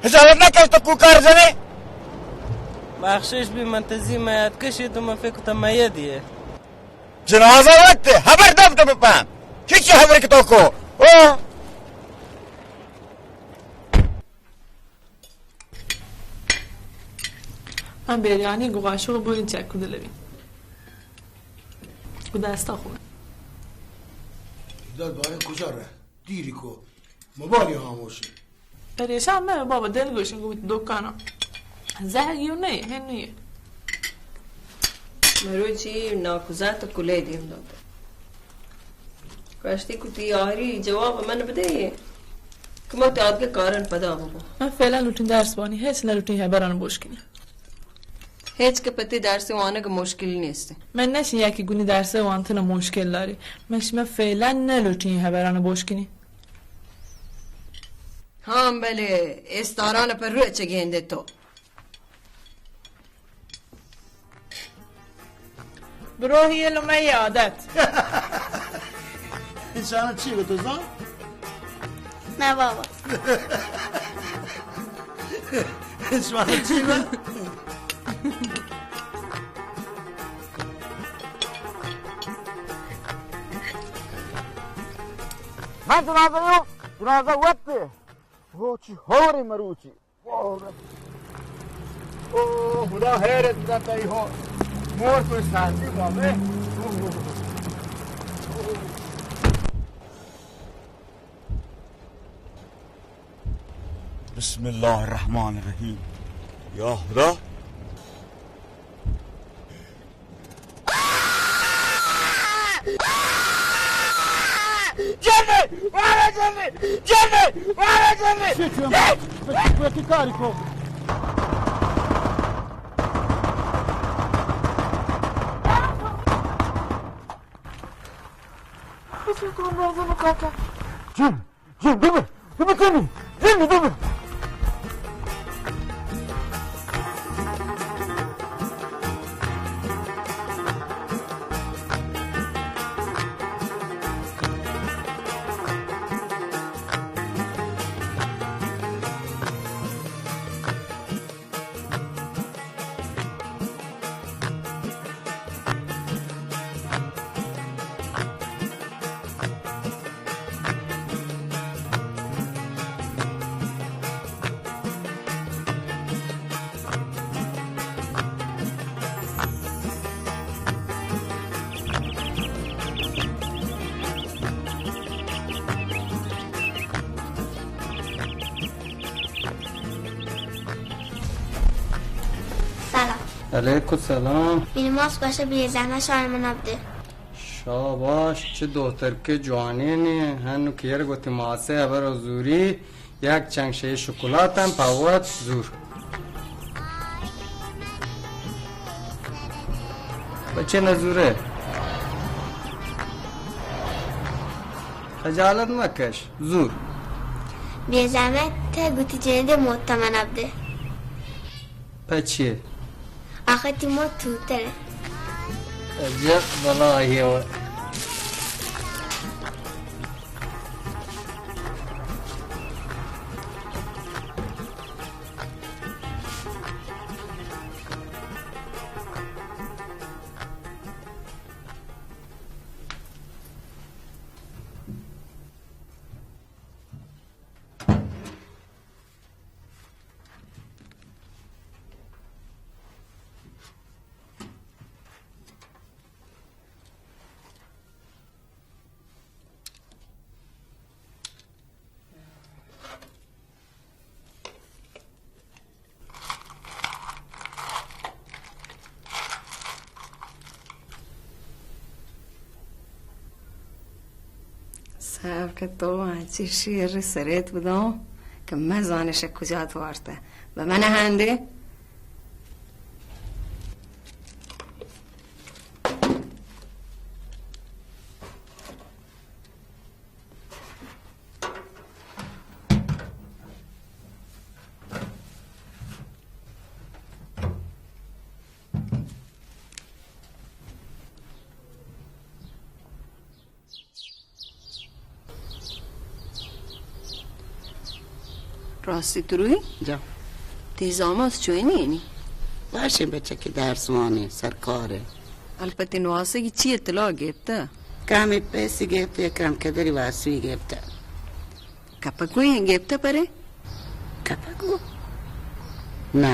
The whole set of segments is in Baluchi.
اجازت نہ کش تو کوکار جنے۔ بخشش بی من تزی میت کشی تو من فکر تا میت دیئے۔ جنازہ وقت ہے، خبر دب تو بپن۔ چی چی خبر کہ تو کو؟ او؟ من بریانی گو قاشق بوین چک کدلوی۔ گو دستا خوبه۔ داد بارے کجا رہ؟ دیری کو۔ موبایل خاموشی۔ پریشان مبه بابا، دلگوشین گو دکانا۔ زهگیو نه، هن نه۔ مروچی ناکوزات کلی دیم داد۔ گوشتی کہ تی آخری جواب من بدے کہ ما تی آدگہ کارن پدا بگو۔ من فعلا لوٹین درس وانی، هیچ نلوٹین هبران بوشکنی۔ هیچ کہ پتی درس وانگ مشکل نیست۔ من نشین یکی گونی درس وانتن مشکل داری۔ من شما فعلا نلوٹین هبران بوشکنی۔ ہاں بلے استاران پر روی چہ گیندے تو۔ بروہی لمہ عادت۔ انسان چی گو تو زان؟ نہ بابا۔ انسان چی گو؟ من جنازہ یو، جنازہ وقت۔ او چی ہورے مروچی۔ او خدا خیرت بدات ای ہو۔ مور تو ساتی بابے۔ بسم اللہ الرحمن الرحیم۔ یا خدا۔ جنی! مارا جنی! جنی! مارا جنی! چی چی؟ چی چی کاری کو؟ جن! جن، ببر، ببر، جنی، جنی، ببر۔ سلام۔ علیکم سلام۔ منی ماس گوشہ بے زحمت شاہ منا بدے۔ شاباش، چہ دخترکے جوانینے، ہنو کیر گوتی ماسے ہبر و زوری، یک چنگ شے شکلاتن پہ وت زور۔ بچے نزورے۔ خجالت مکش، زور۔ بے زحمت تہ گوتی جندے موت منا بدے۔ پچے؟ آخہ تی موت توتنے۔ عجب بلاہی ہو۔ صاحب کہ تو انچی شیر سریت بدوں کہ من زانش کجا تو وارتہ۔ بہ من ہندے۔ راستی تروی؟ جا. تی زاماس چوینی اینی؟ واشیں بچکی درس وانی، سرکارے. البته نواسگی چی اطلاع گپتہ؟ کمی پیسی گپتہ، کم کدری واسوی گپتہ. کپکوی گپتہ پرے؟ کپکو؟ نہ.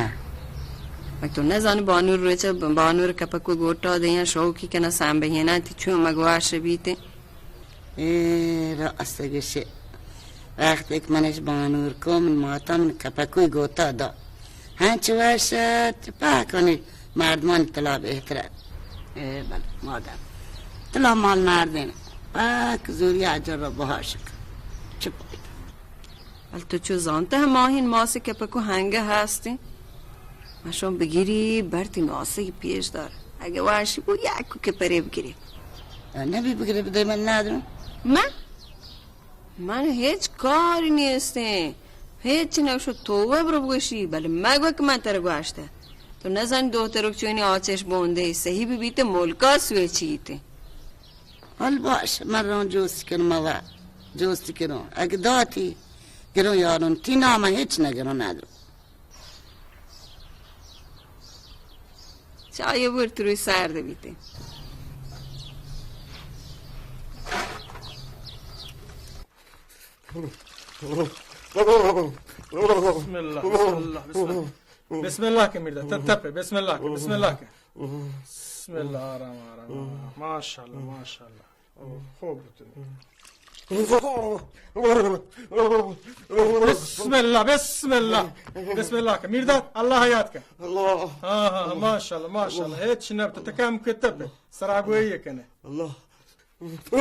مگہ تو نزانی بانور روچ، بانور کپکو گوٹا دیاں شوکی کنا سامبہینا تی چون مگواش بیتے؟ اے راست گشے. وقتی کہ منش بانور کو، من ماتا من کپکوی گوتا دا. ہنچ وش ات، پاک کنی مردمانی تلا بہتر ات. اے بل مادر، تلا مال مردین، پاک زوری اجر را بہاشک. چپ بیت. بل تو چو زانتہ ماہین ماس کپکو ہنگہ ہستیں؟ مشون بگیری، برتی نواسگی پیش دار. اگہ واشی بو، یک کپرے بگیری. نبی بگیری بدے من ندارم. من؟ من ہچ کاری نیستیں. ہچ نگوشو، تو وے برو بگوشی، بلے مگو کہ من ترا گوشتہ. تو نزانی دوترک چونی آچش بوندے، صحیح بی بیتے، ملکا سویچیتے. حال باش، من رون جوست کنم، موا جوست کنم. اگہ داتی، گرون یارون، تی نام ہچ نگرون ندارم. چای بور، تروی سرد بیتے. بسم اللہ، بسم اللہ، بسم اللہ. بسم اللہ کہ میرداد، تپ، تپ، بسم اللہ کہ، بسم اللہ کہ. بسم اللہ، آرام، آرام، آرام. ماشاءاللہ، ماشاءاللہ. او، خوب بوتو. بسم اللہ، بسم اللہ، بسم اللہ کہ میرداد، اللہ یاد کن. اللہ. ہاں، ہاں، ماشاءاللہ، ماشاءاللہ. ہچ نبت، تکم کتب، سراگوئی کنے. اللہ. بسم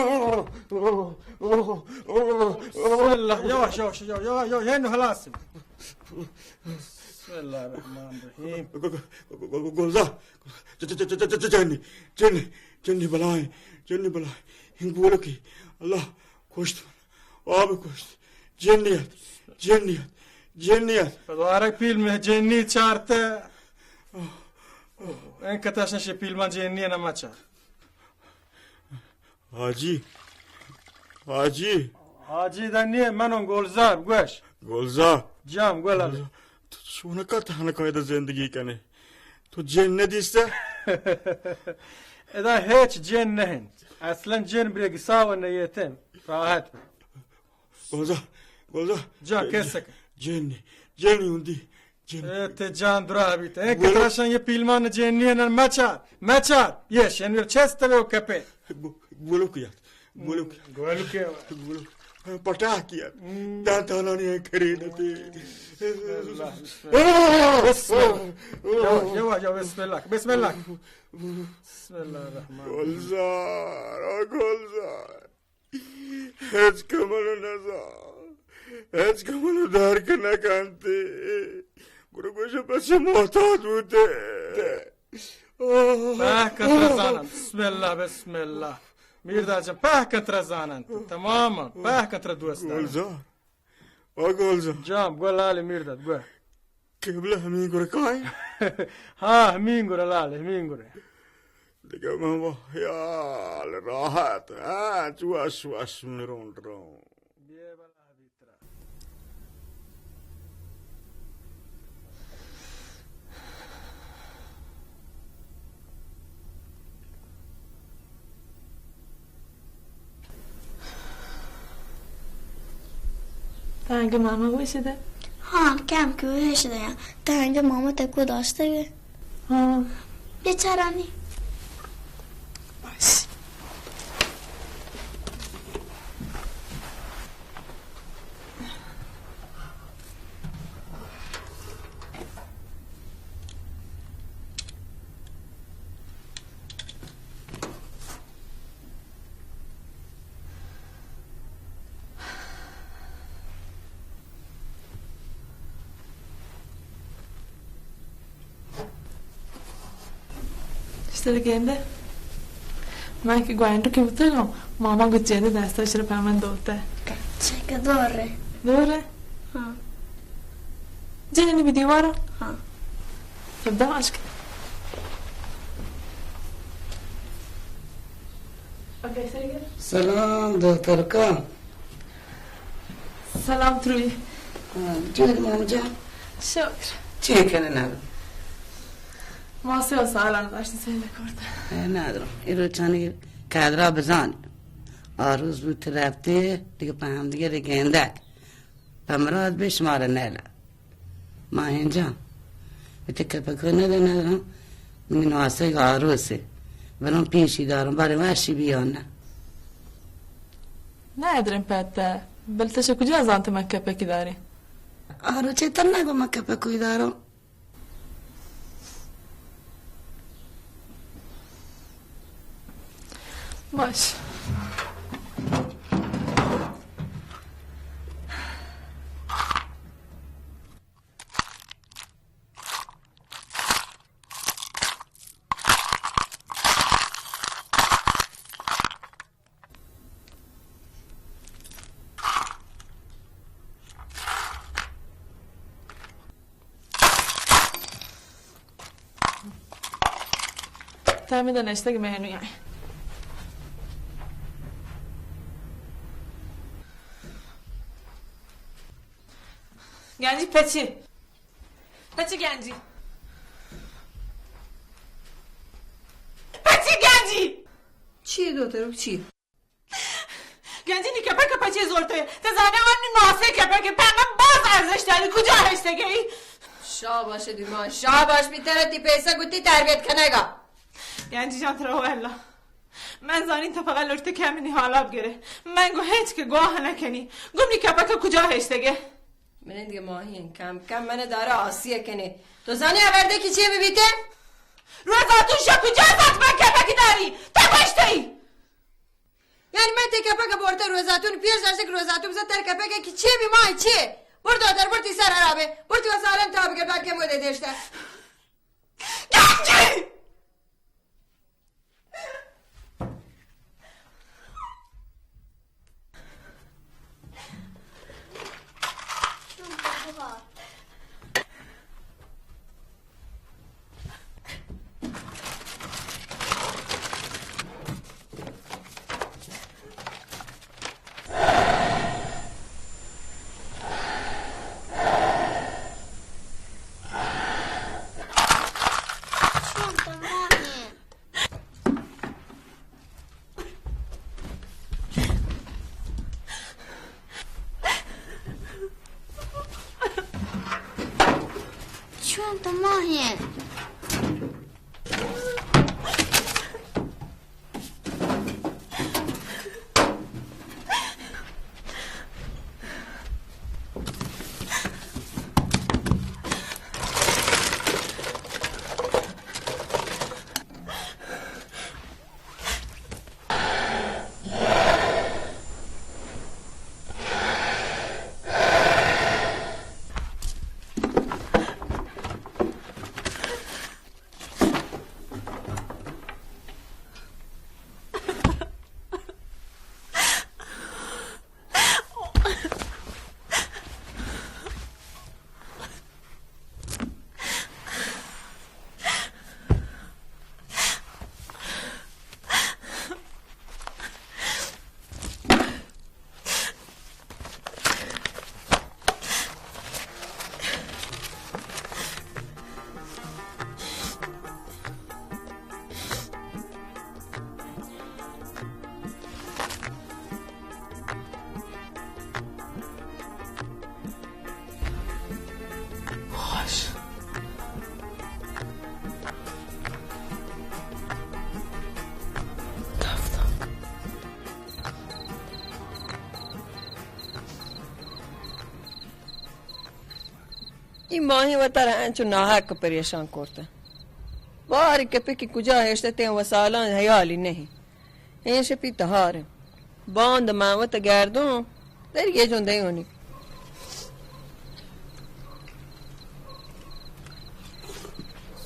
اللہ، یواش، یواش، یواش، یواش، یواش، ہینو ہلاس. بسم اللہ الرحمن الرحیم. گلزار، ج-، ج-، ج-، ج-، ج-، جنی، جنی، جنی بلائیں، جنی بلائیں. ہنگ بولو کہ اللہ کشت من، آب کشت، جنی ات، جنی ات، جنی ات. دوارگ پیل میں جنی چارتے. این کتاش نشی پیل من جنی نہ مچار. حاجی، حاجی. حاجی دنی، منو گلزار، گوش. گلزار. جام، گل علی. گلزار. تو چونکا تنکا ادا زندگی کنے؟ تو جن ندیستہ؟ ادا ہچ جن نہ انت. اصلاً جن بریگی ساو نیتن، راحت. گلزار، گلزار. جان، کیسک؟ جن، جن ہوندی. جن. اے تے جان دراہ بیت. اے گولو. کتاشاں یہ پیلمان جنی نن مچار، مچار. یہ شنویر چست وے و کپے. گو-، گولو کیات. گولو کیات. گولو کیات. گولو. پٹا کیات. ہم. دان تانانی ہیں کرے نتے. بسم اللہ، بسم اللہ. بسم اللہ. یو، یو، یو، بسم اللہ، بسم اللہ. بسم اللہ الرحمن الرحیم. گلزار، او گلزار. ہچ کمل نزا، ہچ کمل درک نکنتے. گڑا گوشے پس محتاط بوتے. پہک اترا زانن. بسم اللہ، بسم اللہ. میرداد جان، پہک اترا زانن. تمام پہک اترا دوست. گلزار. او گلزار. جام، گل علی میرداد، گل. قبلہ ہمین گرے کائیں؟ ہاں، ہمین گرے لال، ہمین گرے. دگہ من و خیال راحت، ہاں، چو وش وش مرون رون. بے بلا بیترا. تانگہ ماما گوش دے؟ ہاں، کم کہ گوش دے. تانگہ ماما تکو داشتہ گے؟ ہاں. بیچارانی. باش. اشتر گندے؟ من کہ گوانڈو کہ بوتگاں، ماما گو جیندے دستا شر پہ من دوتا. چکہ دورے؟ دورے؟ ہاں. جنی بی دیوارا؟ ہاں. خدا عشق. سلام دخترکا. سلام تروی. جوڑ ماما جان؟ شکر. چی کنه ندارم؟ ما سه سالان داشتی سیل کرده. اه، ندارم. این روچانی کدرا بزانی. آ روز بوت رفته، دیگه په هم دیگه گندک. په مراد به شما را نیله. ماهین جان، به تی کپکو نده ندارم. منی نواسه آروسه. برام پیشی دارم، باره وشی بیان نه. نه ادرم پته، بل تشه کجا زانت من کپکی داری؟ آرو چه تر نگو من کپکوی دارم. باش. تمیدا نشتگ مهنوی. گنجی پچی؟ پچی گنجی؟ پچی گنجی؟ چی دو ترو چی؟ گنجی نی کپک پچے زورتے؟ تے زانے آنی ماسے کپک پہ من باز ارزش داری، کجا ہشتے گئی؟ شاباش دیما، شاباش، بی ترا تی پیسہ گتی تربیت کنگا. گنجی جان ترا واللہ، من زانی تو فقط لوٹتے کہ منی حالا بگرے. من گو ہچ کہ گواہ نہ کنی. گم نی کپک کجا ہشتے گئے؟ من دیگه ماهین کم کم من داره آسیه کنی. تو زانی آورده کی چی ببیته؟ روزاتون شو کجا زانت من کپک داری؟ تو گشتی؟ یعنی من تی کپک برته روزاتون پیش داشته که روزاتون بزن تر کپک کی چی بی مای چی؟ برد آدر برد تی سر حرابه. برد تی وسالن تا بگر بلکه موده دشته. گنجی! چون تو ماهیه؟ ای ماهی وتر انچو ناحق پریشان کرته. باری کپی کی کجا ہشتتے و سالان حیالی نہیں. این شپی تہار. باند من وت گردوں، در یہ جون دیونی.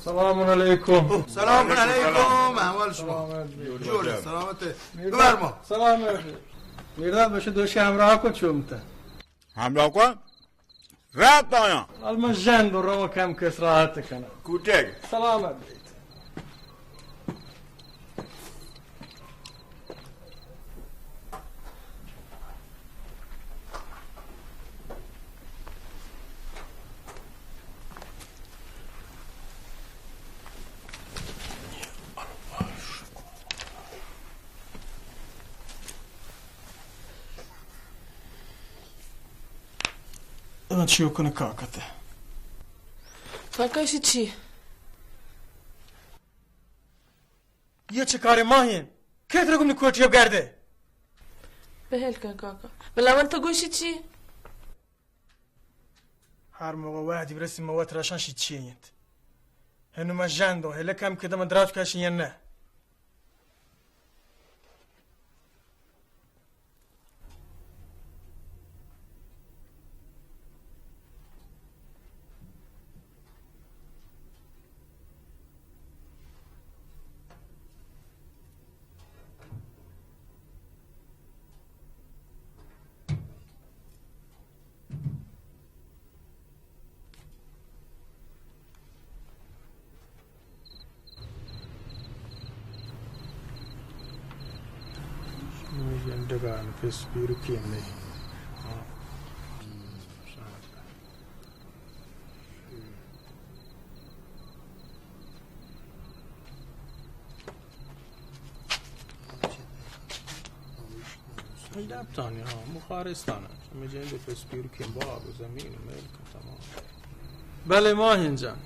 سلام علیکم. سلام علیکم، احوال شما؟ سلامت بی. جوڑ، سلامت. میرداد، بفرما. سلامت. میرداد، بشه دوشی همراه کن چون تا. همراه کن؟ رفت آیاں. حال من ژند و رو کم کس راحت کنم. کوٹگ. سلامت بیت. چیو کن کاکا تے؟ کاکا، ایشی چی؟ یہ چه کار ماهین؟ کئے ترا گوں منی کوٹی ءَ بگردے؟ بهل کن کاکا. بلا من تو گوشی چی؟ هر موقع وهدی برسی ما وت راشان شی چی انت. هنو ما ژندو، هله کم کده من دراج کشی یا نه؟ شمئے جنڈگان پس پیرکیں نہ انت. دپتانی، ها، بخارستان انت. شمئے جند پس پیرکیں باغ و زمین و ملک تمام. بلے ماهین جان،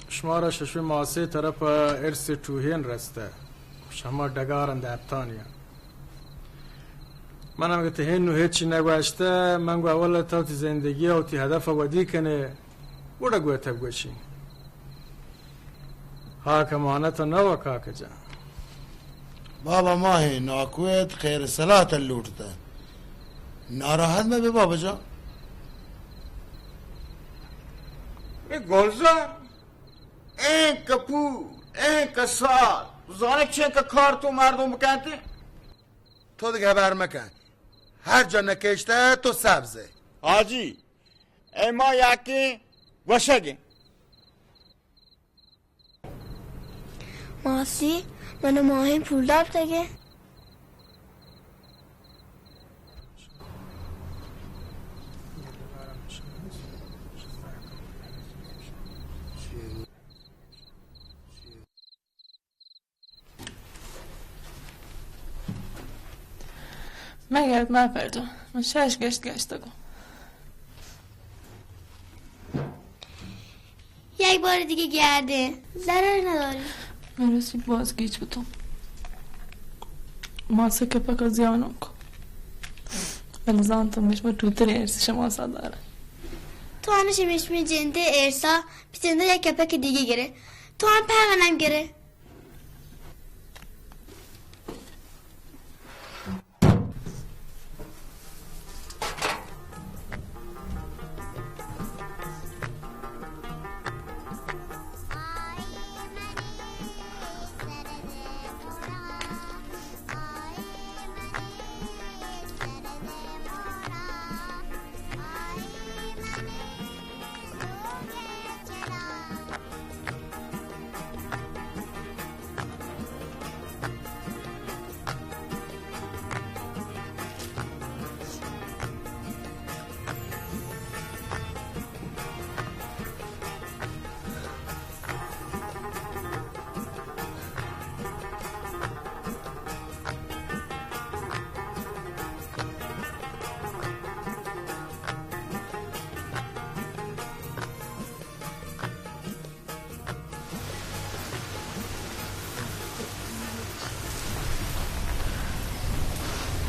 شمارا ششمی ماسے طرف ارث ٹوهین رسته. شما ڈگارن دپتانی. من هم گت هنو هچی نگوشته. من گو اول تو تی زندگی و تی هدف ودی کنه. گڑا گوتگ گوشی. هاک امانت نہ و کاکا جان. بابا ماهین، ناکویت خیر صلاحت لوٹتا. ناراحت مبه بابا جان. اے گلزار، این که پول، این که سال، زانه چین که کار تو مردم بکنتی؟ تو دیگه خبر مکن. هر جا نکشته تو سبزه. حاجی، اے ما یکیں وشگیں. ماسی، من و ماهین پول دپتگیں. مگرد مپر جان، من شش گشت گشتگم. یک بار دیگه گردین، ضرر نداره. من راستی باز گیج بوتم. ماسه کپک زیانم کو. بلے زانتم مشما ٹوتر ارث شما سا داره. تو همیشه مشمی جنده ارثا پیچنده یک کپک دیگه گره. تو هم پهمنم گره.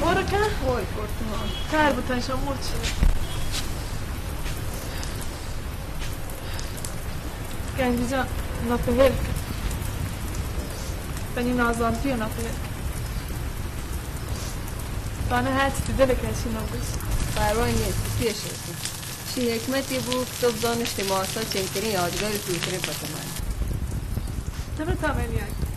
برو که. وای، برو تو. کار بوتن شما مرچی. گنجی جان، نپهل کن. بنی نازانتی و نپهل کن. بانه هر چی دل کشی نگوش. پروا نیست، پیش کن. شی حکمتی بو که تو بزانش تی ماسا چنکرین یادگار توترین پسمند. تو بتا من یک.